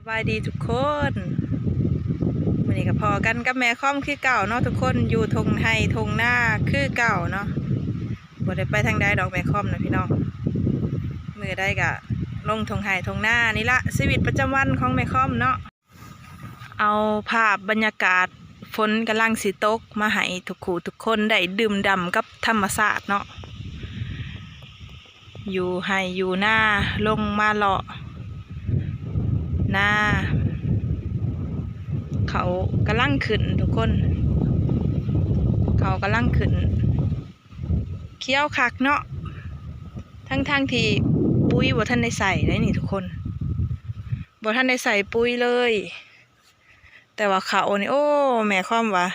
ສະບາຍດີທຸກຄົນ ມື້ນີ້ກໍພໍ້ກັນກັບແມ່ຄອມຄືເກົ່າເນາະທຸກຄົນ ຢູ່ທົ່ງໄຮ່ທົ່ງນາຄືເກົ່າເນາະ ບໍ່ໄດ້ໄປທາງໃດດອກແມ່ຄອມນະພີ່ນ້ອງ ມື້ໃດກໍລົງທົ່ງໄຮ່ທົ່ງນານີ້ລະ ຊີວິດປະຈຳວັນຂອງແມ່ຄອມເນາະ. ເອົາພາບບັນຍາກາດຝົນກຳລັງຊິຕົກມາໃຫ້ທຸກຜູ້ທຸກຄົນໄດ້ດື່ມດ່ຳກັບທຳມະຊາດເນາະ ຢູ່ໄຮ່ຢູ່ນາ ລົງມາເລາະນາ ເຂົ້າກຳລັງຂຶ້ນທຸກຄົນ ເຂົ້າກຳລັງຂຶ້ນ ຂຽວຄັກເນາະ ທັງໆທີ່ປຸ໋ຍບໍ່ທັນໄດ້ໃສ່ເດ້ນີ້ທຸກຄົນ ບໍ່ທັນໄດ້ໃສ່ປຸ໋ຍເລີຍ ແຕ່ວ່າເຂົ້ານີ້ ໂອ້ ແມ່ຄອມວ່າ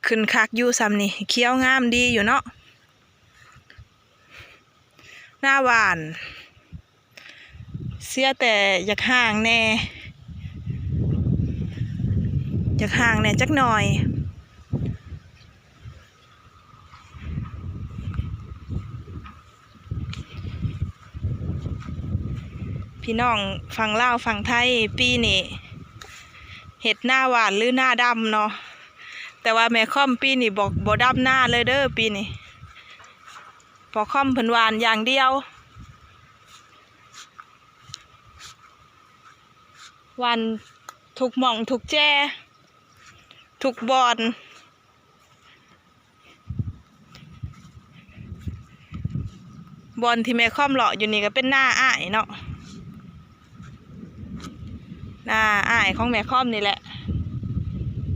ຂຶ້ນຄັກຢູ່ຊ່ຳນີ້ ຂຽວງາມດີຢູ່ເນາະ ນາຫວ່ານ ເສຍແຕ່ຢາກຮ້າງແດ່ ຢາກຮ້າງແດ່ຈັກໜ່ອຍ. ພີ່ນ້ອງຝັ່ງລາວຝັ່ງໄທ ປີນີ້ເຮັດນາຫວ່ານ ຫຼື ນາດຳເນາະ ແຕ່ວ່າແມ່ຄອມປີນີ້ບໍ່ ບໍ່ດຳນາເລີຍເດີ ປີນີ້ພໍ່ຄອມເພິ່ນຫວ່ານຢ່າງດຽວ ຫວ່ານທຸກໝ່ອງທຸກແຈ ທຸກບ່ອນ ບ່ອນທີ່ແມ່ຄອມເລາະຢູ່ນີ້ກໍເປັນນາອ້າຍເນາະ ນາອ້າຍຂອງແມ່ຄອມນີ້ແຫຼະ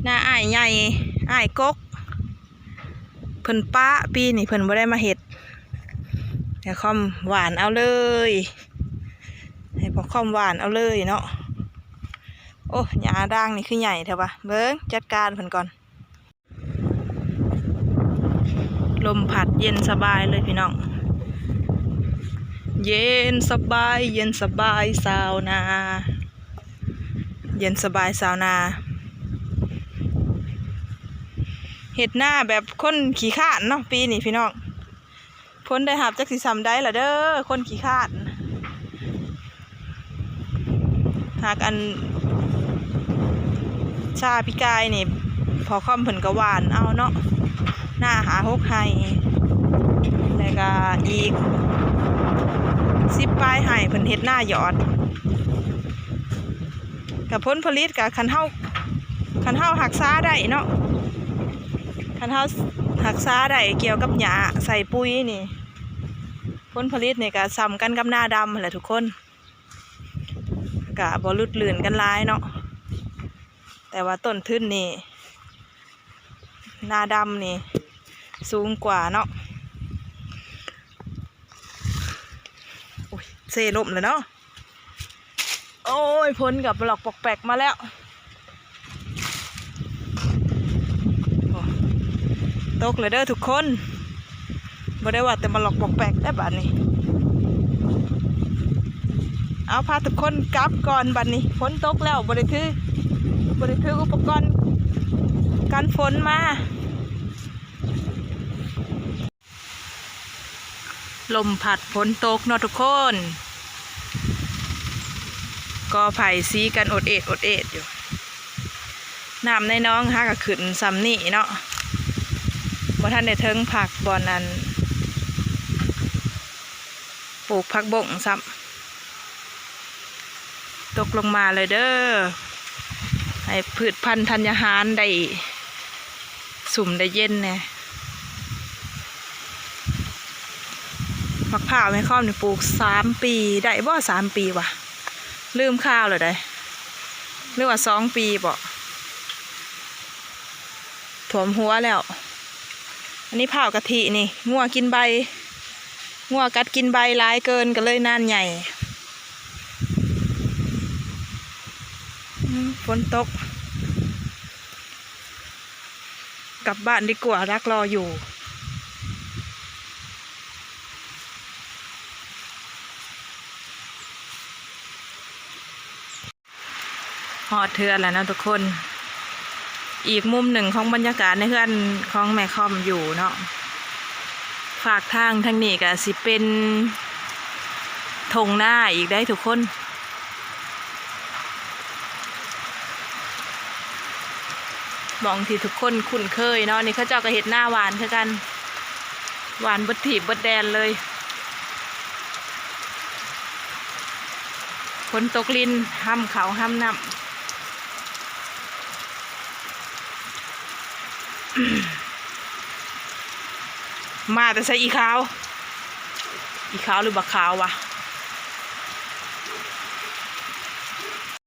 ນາອ້າຍໃຫຍ່ ອ້າຍກົກ ເພິ່ນປະ ປີນີ້ເພິ່ນບໍ່ໄດ້ມາເຮັດ ໃຫ້ຄອມຫວ່ານເອົາເລີຍ ໃຫ້ພໍ່ຄອມຫວ່ານເອົາເລີຍເນາະ ໂອ້ ຫຍ້າດ່າງນີ້ຄືໃຫຍ່ແທ້ວະ ເບິ່ງ ຈັດການເພິ່ນກ່ອນ ລົມພັດເຢັນສະບາຍເລີຍພີ່ນ້ອງ ເຢັນສະບາຍ ເຢັນສະບາຍຊາວນາ ເຢັນສະບາຍຊາວນາ ເຮັດນາແບບຄົນຂີ້ຄ້ານເນາະ ປີນີ້ພີ່ນ້ອງ ຜົນໄດ້ຮັບຈັກຊິຊ່ຳໃດລະເດີ ຄົນຂີ້ຄ້ານ ຫາກອັນຊາປີກາຍນີ້ ພໍ່ຄອມເພິ່ນກໍຫວ່ານເອົາເນາະ ນາຫ້າຫົກໄຮ່ ແລ້ວກໍອີກສິບປາຍໄຮ່ເພິ່ນເຮັດນາຢອດ ກໍຜົນຜະລິດກໍຄັນເຮົາ ຄັນເຮົາຮັກສາໄດ້ເນາະ ຄັນເຮົາຮັກສາໄດ້ກ່ຽວກັບຫຍ້າໃສ່ປຸ໋ຍນີ້ ຜົນຜະລິດນີ້ກໍຊ່ຳກັນກັບນາດຳຫັ້ນແຫຼະທຸກຄົນ ກະບໍ່ຫຼຸດລື່ນກັນຫຼາຍເນາະ ແຕ່ວ່າຕົ້ນທຶນນີ້ ນາດຳນີ້ສູງກວ່າເນາະ ໂອ້ຍ ເຊລົ້ມແລ້ວເນາະ ໂອ້ຍ ຝົນກໍປະຫຼອກປອກແປກມາແລ້ວ ໂອ້ ຕົກແລ້ວເດີທຸກຄົນ ບໍ່ໄດ້ວ່າແຕ່ມາລັອກປອກແປກໄດ້ບາດນີ້ ເອົາ ພາທຸກຄົນກັບກ່ອນບາດນີ້ ຝົນຕົກແລ້ວ ບໍ່ໄດ້ຖື ບໍ່ໄດ້ຖືອຸປະກອນກັນຝົນມາ ລົມພັດຝົນຕົກເນາະທຸກຄົນ ກໍໄຜ່ສີກັນໂອດເອດໂອດເອດຢູ່ ນ້ຳໃນໜອງຫາກໍຂຶ້ນຊ່ຳນີ້ເນາະ ບໍ່ທັນໄດ້ເຖິງພັກບ່ອນອັນ ປູກຜັກບົ້ງຊ້ຳ ຕົກລົງມາເລີຍເດີ ໃຫ້ພືດພັນທັນຍາຫານໄດ້ຊຸ່ມໄດ້ເຢັນແດ່ ໝາກພ້າວແມ່ຄອມນີ້ປູກສາມປີ ໄດ້ບໍ່ ສາມປີຫວາ ລືມຄາວແລ້ວໃດ ຫຼືວ່າສອງປີບໍ ຖ້ວມຫົວແລ້ວ ອັນນີ້ພ້າວກະທິນີ້ ງົວກິນໃບ ງົວກັດກິນໃບຫຼາຍເກີນ ກໍເລີຍນານໃຫຍ່ ອືມ ຝົນຕົກ ກັບບ້ານດີກວ່າ ດັກລໍຢູ່. ຮອດເຮືອນແລ້ວເນາະທຸກຄົນ ອີກມຸມໜຶ່ງຂອງບັນຍາກາດໃນເຮືອນຂອງແມ່ຄອມຢູ່ເນາະ ຟາກທາງທາງນີ້ກະຊິເປັນທົ່ງນາອີກໃດ໋ທຸກຄົນ หม่องที่ทุกคนคุ้นเคยเนาะ นี่เขาเจ้าก็เฮ็ดนาหว่านคือกัน หว่านเบิดทีบเบิดแดนเลย ฝนตกลิน หำข้าวหำน้ำ มาแต่ไสอีขาว อีขาวหรือบักขาววะ